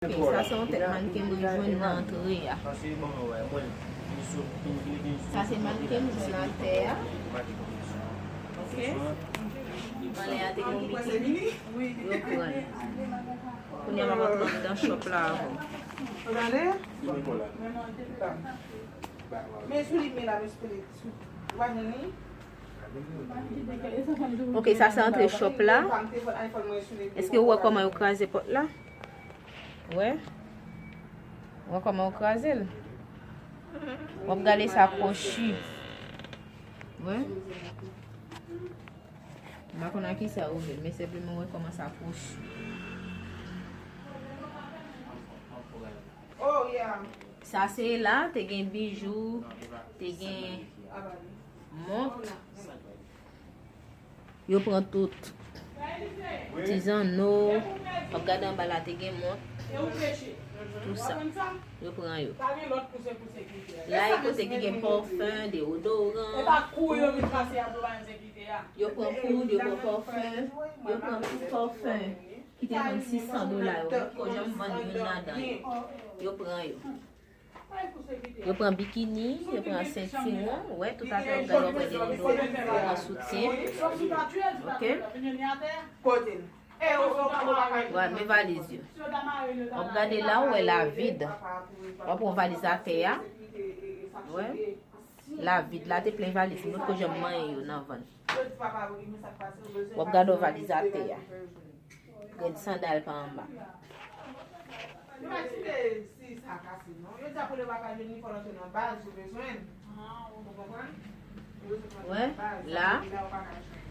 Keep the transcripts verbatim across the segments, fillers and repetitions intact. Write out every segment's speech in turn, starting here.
Ok, sa se yon tèt mannequin mwen jwenn nan antre a. Sa se mannequin m jwenn atè a. Ok. Anlè a te gen yon bikini. Yo pran l. Kounye a m ap antre anndan shop la avè w. Gade. Men sou li, men la, men sou li. Ou pa jwenn li? Ok, sa se antre shop la. Èske ou wè kòman yo kraze pòt la? Wè? Wè kòman yo kraze l? W ap gade sa kwochi. Wè? M pa konn a kisa yo rele l, men senpleman wè kòman sa kwochi. Sa se la, te gen bijou, te gen mont. Yo pran tout. Ti zanno, w ap gade anba la, te gen mont. Tout sa. Yo pran yo. La e kote ki gen pòfen, deodoran. Yo pran poud, yo pran pòfen, yo pran tout pòfen ki te vann sis san dola yo. Mwen poko janm vann youn ladan yo. Yo pran yo. Yo pran bikini, yo pran sentiwon, wè, tout afè yo pran, yo pran deodoran, yo pran soutyen. Ok? Wè, men valiz yo. W ap gade la, ou wè la vid. W ap pran valiz atè a. Wè. La vid, la te plen valiz. M potko janm manyen yo nan vann. W ap gade yon valiz atè a. Gen sandal pa anba. Yo pa kite si sa kase, non. Yo di apre yo pa ka jwenn li, fò l antre nan baz, yo bezwen l. Ou konprann? Yo bezwen l antre nan baz. Wè, la,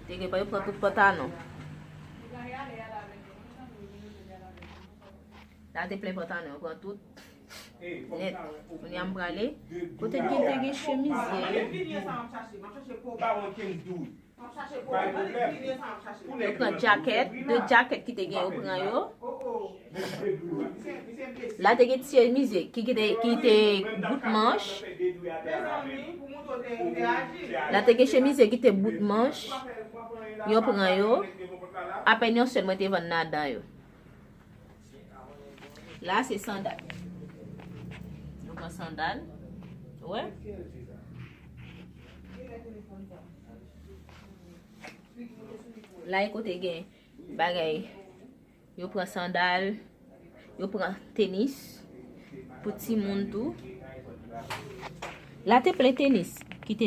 te gen pa yo pran tout pantalon. La te plen pantalon, yo pran tout. Nèt. Kounye a m prale. Kote gen te gen chemize yo? Yo pran djakèt, de djakèt ki te gen, yo pran yo. La te gen chemize ki, ki te, ki te bout manch. La te gen chemize ki te bout manch. Yo pran yo. Apèn yon sèl mwen te vann ladan yo. La, se sandal. Nou pran sandal. Wè. La, e kote gen bagay. Yo pran sandal. Yo pran tenis. Pou timoun tou. La te plen tenis ki te